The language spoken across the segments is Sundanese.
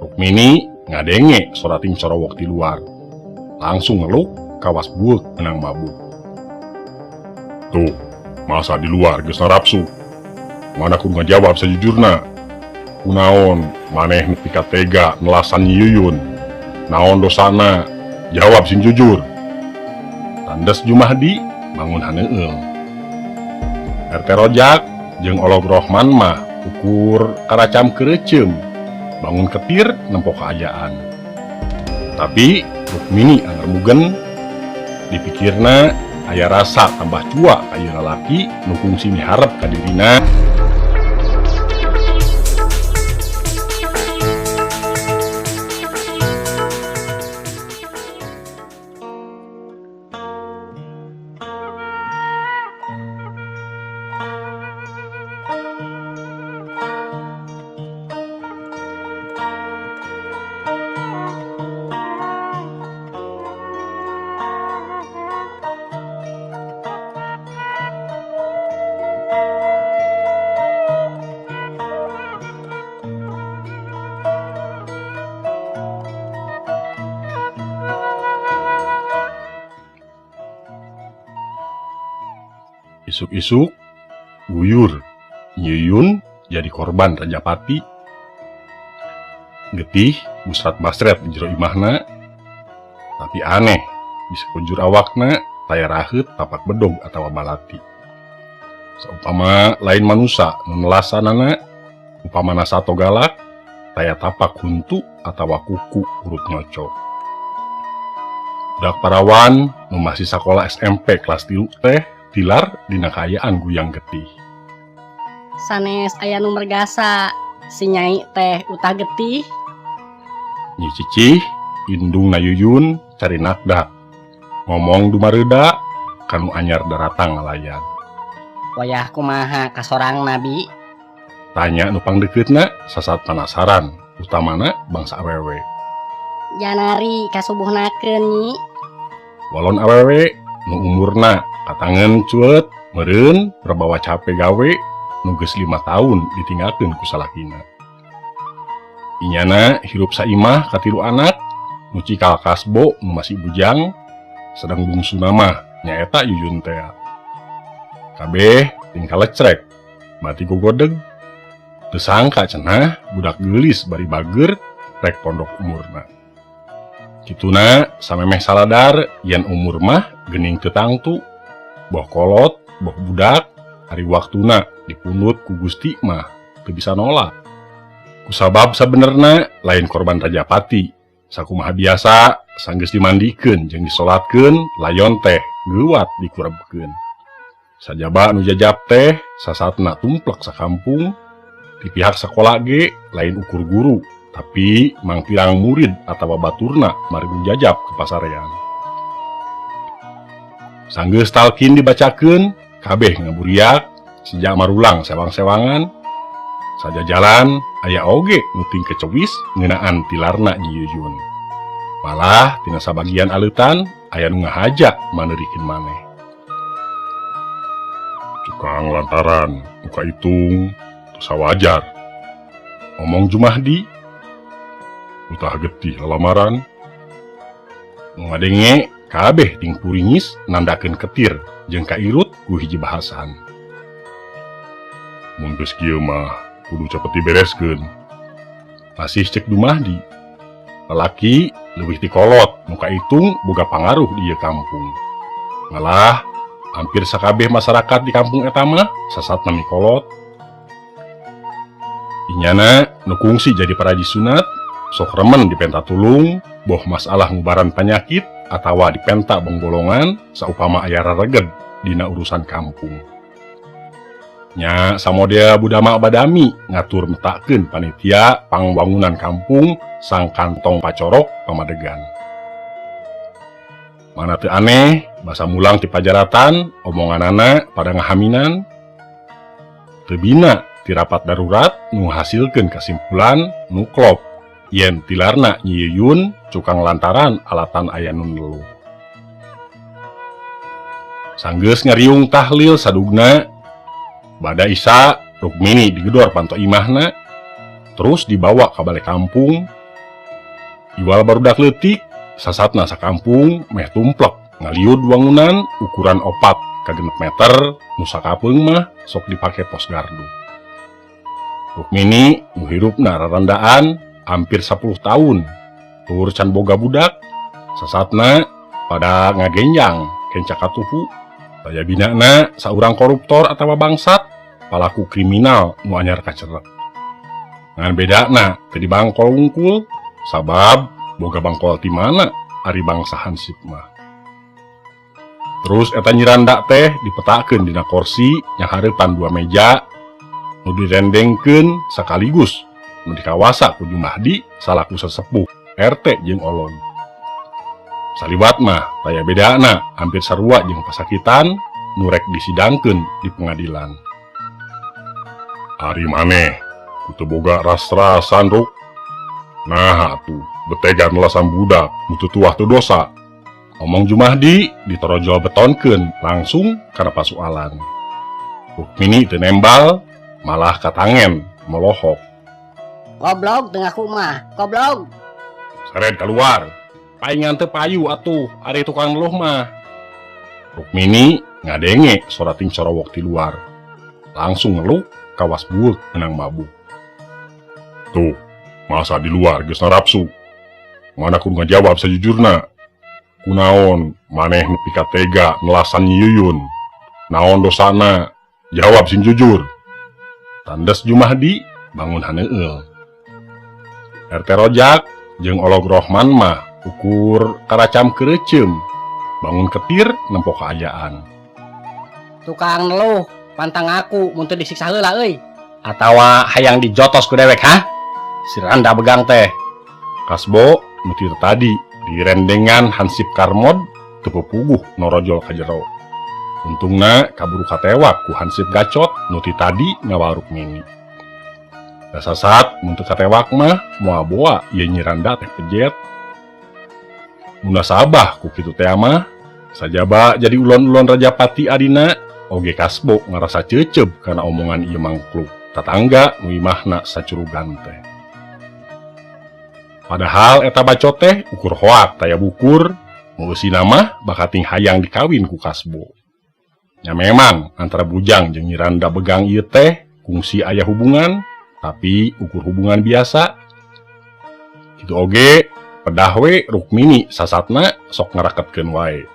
Rukmini ngadenge sorating corowok di luar. Langsung ngeluk kawas bueuk menang mabuk. Tuh, masa di luar geus narapsu. Mana kudu ngajawab sejujurna. Kunaon maneh nepi ka tega nelasan Nyi Yuyun. Naon dosana? Jawab sing jujur. Tandes Jumahdi bangun haneueul. RT Rojak jeung Olog Rohman mah ukur karacam kereceum bangun ketir nempo kaayaan. Tapi Rukmini anger mugen dipikirna aya rasa tambah cua ka ieu lalaki nu kungsi miharep ka dirina. Isuk-isuk guyur Nyi Yuyun jadi korban Rajapati. Getih busrat basret di jero imahna, tapi aneh di sekujur awakna taya raheut tapak bedog atawa balati. Saumpama lain manusa nu nelasanana, upamana sato galak taya tapak huntu atawa kuku urut nyoco. Budak parawan nu masih sakola SMP kelas 3 teh tilar dina kaayaan guyang getih. Sanes aya nu mergasa si Nyai teh utah getih. Nyi Cicih indung na Yuyun cari nakdak ngomong dumareuda kanu anyar daratang ngalayan. Wayah kumaha kasorang nabi? Tanya nu pangdekeutna sasat penasaran utamana bangsa awewe. Janari kasubuhnakeun Nyi. Walon awewe nu umurna katangen cuet meureun perbawa capek gawe nu geus 5 tahun ditinggalkeun ku salakina. Inyana hirup saimah katilu anak nu cikal kasbo nu masih bujang sedang bungsuna mah nyaeta Yuyun tea. Kabeh tingkah lecrek bati gogodeg teu sangka cenah budak geulis bari bager rek pondok umurna. Kituna samemeh saladar yen umur mah geuning teu tangtu, boh kolot boh budak ari waktuna dipundut ku Gusti mah teu bisa nolak. Kusabab sabenerna lain korban Rajapati, sakumaha biasa sanggeus dimandikeun jeung disolatkeun layon teh geuwat dikurebkeun. Sajaba nu jajap teh sasatna tumplek sakampung, di pihak sakola ge lain ukur guru tapi mangpirang murid atawa baturna mari jajap ke pasarean. Sanggeus talkin dibacakeun, kabeh ngaburiak sejak marulang sewang-sewangan. Sajajalan aya oge nu ting kecewis ngeunaan tilarna Nyi Yuyun. Malah tina sabagian aleutan aya nu ngahaja maneurikeun maneh. Cukang lantaran muka itung teu sawajar. Omong Jumahdi utah getih lamaran. Nu ngadenge kabeh ting puringis nandakeun ketir jeung kairut ku hiji bahasan. Mun geus kieu mah kudu cepet dibereskeun. Masih cek Jumahdi. Lalaki leuwih ti kolot nu kaitung boga pangaruh di ieu kampung. Malah hampir sakabeh masyarakat di kampung eta mah sasatna mikolot. Inyana nu kungsi jadi paraji sunat sok remen dipenta tulung boh masalah ngubaran penyakit atawa dipenta bongbolongan saupama aya rareged dina urusan kampung. Nya samodel Budama Badami ngatur metakeun panitia pangwangunan kampung sang kantong pacorok pamadegan. Mana teu aneh basa mulang ti pajaratan omonganana pada ngahaminan. Teu bina ti rapat darurat nu ngahasilkeun kasimpulan nu klop yen tilarna Nyi Yuyun cukang lantaran alatan aya nu ngeluh. Sanggeus ngariung tahlil sadugna bada Isa Rukmini digedor panto imahna terus dibawa ka bale kampung Iwal barudak leutik, sasatna sakampung meh tumplek ngaliud wangunan ukuran 4 ka 6 meter nu sakapeung mah sok dipake pos gardu. Rukmini nu hirupna rarandaan hampir 10 tahun tur can boga budak, sasatna pada ngagenjang kenca katuhu daya binana saurang koruptor atau bangsat, palaku kriminal nu anyar kacerek. Ngan bedana teu dibangkol wungkul, sabab boga bangkol ti mana ari bangsa hansip mah. Terus eta Nyi Randa teh dipetakeun dina korsi yang hareupan dua meja nu direndengkeun sekaligus nu dikawasa ku Jumahdi salaku sesepuh RT jeung olog. Saliwat mah taya bedana, hampir sarua jeung pasakitan nu rek disidangkeun di pengadilan. Ari maneh ku teu boga ras-rasan, Ruk. Nah atuh betega nelasan budak nu teu tuah teu dosa, omong Jumahdi ditorojol betonkeun langsung kana pasualan. Rukmini teu nembal, malah katangen molohok. Goblok teu ngaku mah, goblok. Seret keluar. Paingan teu payu atuh ari tukang ngeluh mah. Rukmini ngadenge sorating corowok di luar. Langsung ngeluk kawas bueuk menang mabuk. Tuh, masa di luar geus narapsu. Mana kudu ngajawab sejujurna. Kunaon maneh nepi ka tega nelasan Nyi Yuyun? Naon dosana? Jawab sing jujur, tandes Jumahdi bangun haneueul. RT Rojak jeung Olog Rohman mah ukur karacam kerecem bangun ketir nempo kaayaan. Tukang ngeluh, pantang ngaku mun teu disiksa heula euy. Atawa hayang dijotos ku dewek, ha? Si Randa begang teh. Kasbo nu ti tadi direndengan hansip Karmod teu puguh norojol ka jero. Untungna kaburu katewak ku hansip Gacot nu ti tadi ngawal Rukmini. Da sasat mun teu katewak mah moal boa ieu Nyi Randa teh pejet. Munasabah ku kitu teh mah sajaba jadi ulon-ulon Rajapati adina oge Kasbo ngarasa ceceb kana omongan ieu mangkluk tatangga nu imahna sacurugan teh. Padahal eta bacot teh ukur hoak taya bukur, nu eusina mah bakating hayang dikawin ku Kasbo. Nya memang antara bujang jeung Nyi Randa begang ieu teh kungsi aya hubungan, tapi ukur hubungan biasa. Kitu oge pedah we Rukmini sasatna sok ngaraketkeun wae.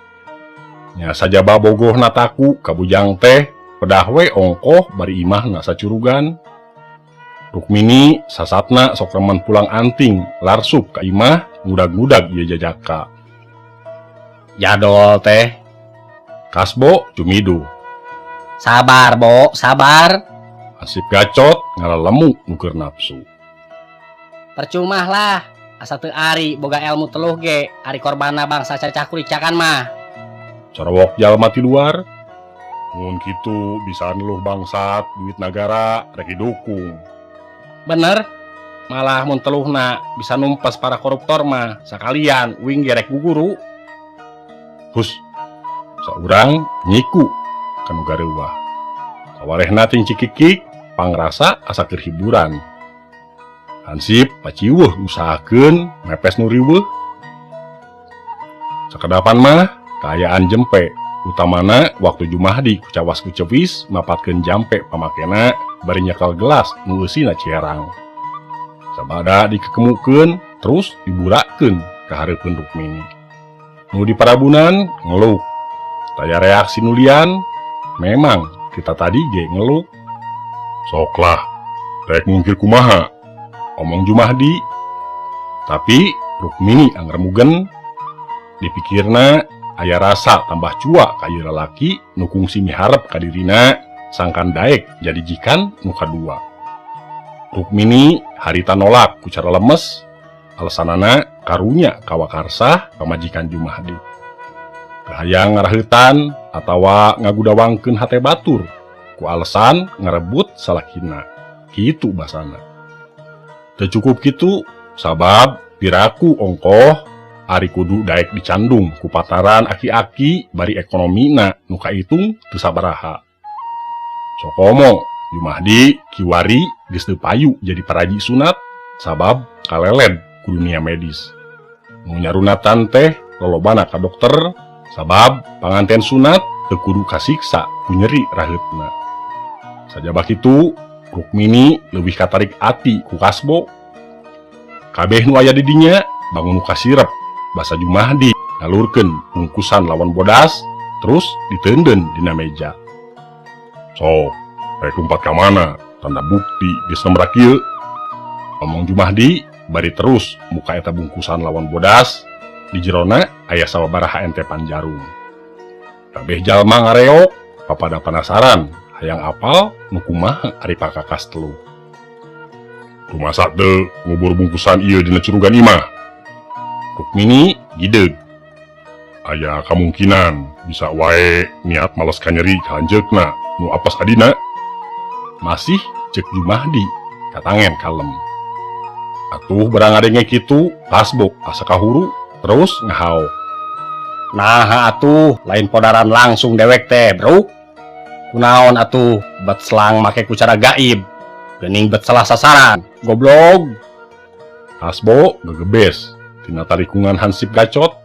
Nya sajaba bogohna taku ka bujang teh pedah we ongkoh bari imahna sacurugan. Rukmini sasatna sok remen pulang anting larsup ka imah ngudag-ngudag ieu jajaka. Jadol teh. Kasbo cumiduh. Sabar, Bo, sabar. Hansip Gacot ngalalemu nu keur nafsu. Percuma lah, asa teu ari boga ilmu teluh ge, ari korbanna bangsa cacah kuricakan mah. Corowok jalma ti luar. Mun kitu bisa neluh bangsat duit nagara rek didukung. Bener. Malah mun teluhna bisa numpas para koruptor mah sakalian uing ge rek guguru. Hus. Saurang nyiku kanu gareuwah. Sawarehna ting cikikik pangrasa asa keur hiburan. Hansip paciweuh ngusahakeun mepes nu riweuh. Sakedapan mah kaayaan jempe, utamana waktu Jumahdi kucawas kucewis mapatkeun jampe pamakena bari nyekel gelas nu eusina ciherang. Sabada dikekemukeun terus diburakeun ka hareupeun Rukmini. Nu di parabunan ngeluk. Taya reaksi nulian, memang kita tadi ge ngeluk. Sok lah, rek mungkir kumaha, omong Jumahdi. Tapi Rukmini angremugen, dipikirna aya rasa tambah cua ka ieu lalaki nu kungsi miharep ka dirina sangkan daek jadi jikan nu kadua. Rukmini harita nolak ku cara lemes, alasanana karunya ka Wakarsah pamajikan Jumahdi. Teu hayang ngaraheutan atawa ngagudawangkeun hate batur ku alasan ngarebut salakina. Kitu basana. Teu cukup kitu, sabab piraku ongkoh ari kudu daek dicandung ku pataran aki-aki bari ekonomina nu kaitung teu sabaraha. Sokomo Jumahdi kiwari geus teu payu jadi paraji sunat sabab kaleled ku dunia medis. Nu nyarunatan teh lolobana ka dokter sabab panganten sunat teu kudu kasiksa ku nyeri raheutna. Sajaba kitu, Rukmini leuwih katarik ati ku Kasbo. Kabeh nu aya di dinya bangun nu kasirep basa Jumahdi ngalurkeun bungkusan lawan bodas terus diteundeun dina meja. Sok, rek lumpat ka mana? Tanda bukti geus nemrak ieu. Omong Jumahdi bari terus muka eta bungkusan lawan bodas di jerona aya sababaraha entepan jarum. Kabeh jalma ngareok papada penasaran hayang apal nu kumaha ari pakakas teluh. Rumasa teu ngubur bungkusan ieu dina curugan imah. Rukmini gideg. Aya kamungkinan bisa wae niat males kanyeri ka lanceukna nu apes adina. Masih cek Jumahdi katangen kalem. Atuh barang ngadenge kitu Kasbo asa kahuru terus ngahaok. Naha atuh lain podaran langsung dewek teh, Bro. Kunaon atuh bet selang make ku cara gaib. Geuning bet salah sasaran, goblok. Kasbo gegebes tina tarikungan hansip gacot.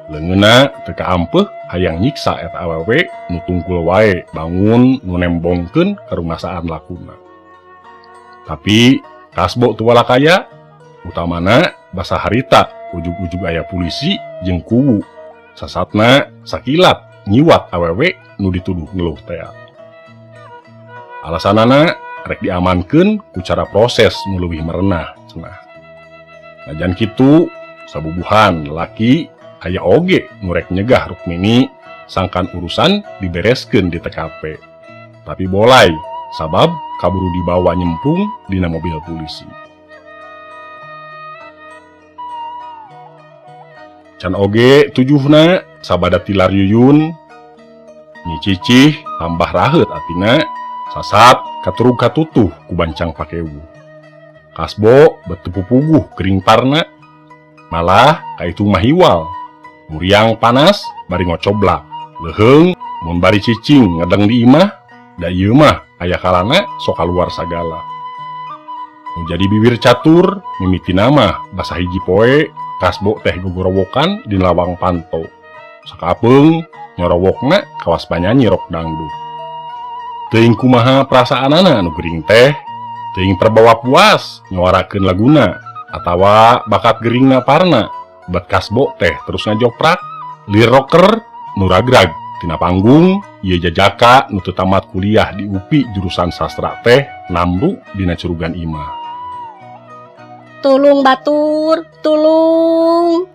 Leungeunna teu kaampeuh hayang nyiksa eta awewe nu tungkul wae bangun nu nembongkeun karumasaan lakuna. Tapi Kasbo teu walakaya, utamana basa harita ujug-ujug aya pulisi jeung kuwu. Sasatna sakilat nyiwat awewe nu dituduh ngeluh tea. Alasanana rek diamankeun ku cara proses nu leuwih merenah cenah. Najan kitu sabubuhan lalaki aya oge nu rek nyegah Rukmini sangkan urusan dibereskeun di TKP. Tapi bolai sabab kaburu dibawa nyemplung dina mobil polisi. Can oge tujuhna sabada tilar Yuyun, Nyi Cicih tambah raheut atina sasat katurug katutuh ku bancang pakewu. Kasbo bet teu pupuguh gering parna, malah kaitung mahiwal. Muriang panas bari ngocoblak, leuheung mun bari cicing ngedeng di imah, da ieu mah aya kalana sok kaluar sagala. Nu jadi bibir catur mimitina mah basa hiji poe Kasbo teh gogorowokan di lawang panto. Sakapeung nyorowokna kawas panyanyi rok dangdut. Teuing kumaha perasaanana nu gering teh, teuing perbawa puas nyuarakeun laguna atawa bakat geringna parna. Bet Kasbo teh terus ngajoprak lir rocker nu ragrag tina panggung ieu jajaka nu teu tamat kuliah di UPI jurusan sastra teh namru dina curugan imah. Tulung batur, tulung.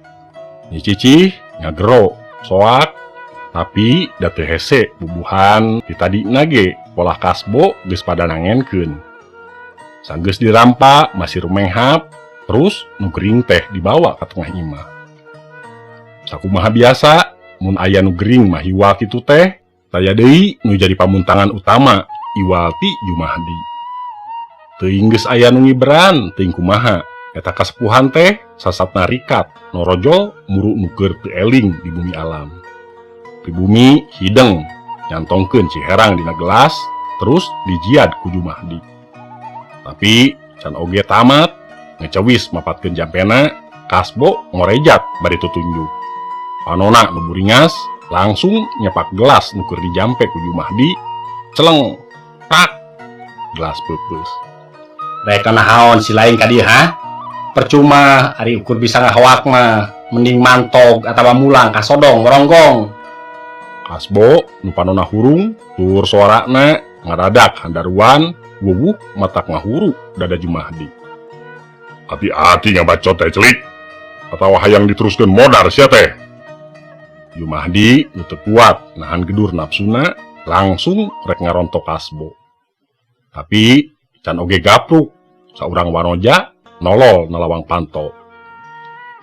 Nyi Cicih ngagero soak tapi da teu hese bubuhan ti tadi nage polah Kasbo geus pada nangenkeun. Sanggeus dirampa masih rumenghap terus nu gering teh dibawa ka tengah imah. Sakumaha biasa mun aya nu gering mahiwal kitu teh taya deui nu jadi pamuntangan utama iwal ti Jumahdi. Teuing geus aya nu ngiberan teuing kumaha eta kasepuhan teh sasatna rikat norojol muru nu keur teu eling di bumi alam. Pribumi hideng nyantongkeun ciherang dina gelas terus dijiad ku Jumahdi. Tapi can oge tamat ngecewis mapatkeun jampena Kasbo ngorejat bari tutunjuk. Panona nu buringas langsung nyepak gelas nu keur dijampe ku Jumahdi, celeng tak gelas peupeus. Rek naon si lain ka dieu ha? Percuma ari ukur bisa ngahawak mah, mending mantog atawa mulang ka sodong moronggong. Kasbo nu panona hurung tur soarana ngadadak handaruan wuwuh matak ngahuru dada Jumahdi. Hati-hati ngabacot teh celik atawa hayang diteruskeun modar sia teh. Jumahdi nu teu kuat nahan gedur nafsuna langsung rek ngarontok Kasbo. Tapi can oge gapruk saurang wanoja nolol nalawang panto.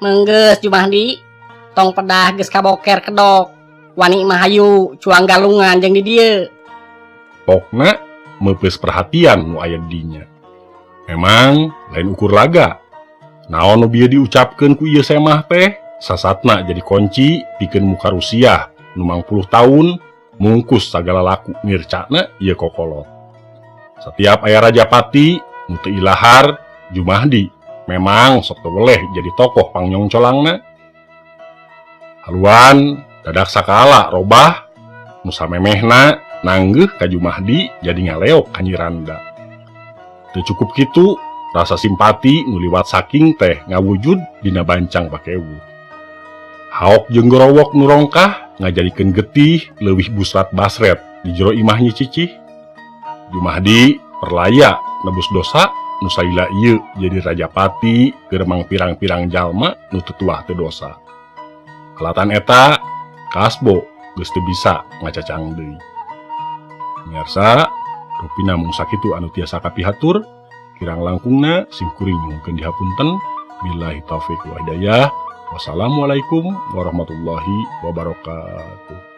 Menggeus Jumahdi, tong pedah geus kaboker kedok. Wani mah hayu cuang galungan jeung di dieu. Pokna meupeus perhatian nu aya di dinya. Memang lain ukur laga. Naon nu bieu diucapkeun ku ieu semah teh sasatna jadi kunci pikeun muka Rusia nu mangpuluh tahun mungkus sagala laku nircana ieu kokolot. Setiap aya Rajapati nu teu ilahar Jumahdi Memang sok teu weleh jadi tokoh pangnyongcolangna. Haluan dadak sakala robah nu samemehna nanggeuh ka Jumahdi jadi ngaleok ka Nyi Randa. Teu cukup kitu, rasa simpati nu liwat saking teh ngawujud dina bancang pakewuh. Haok jeung gorowok nu rongkah ngajadikeun getih leuwih busrat basret di jero imah Nyi Cicih. Jumahdi perlaya nebus dosa nu salila ieu jadi rajapati keur mangpirang-pirang jalma nu teu tuah teu dosa. Kalatan eta Kasbo geus teu bisa ngacacang deui. Miarsa, rupina mung sakitu anu tiasa kapihatur, kirang langkungna simkuring nyuhunkeun dihapunten. Billahi taufik wal hidayah. Wassalamualaikum warahmatullahi wabarakatuh.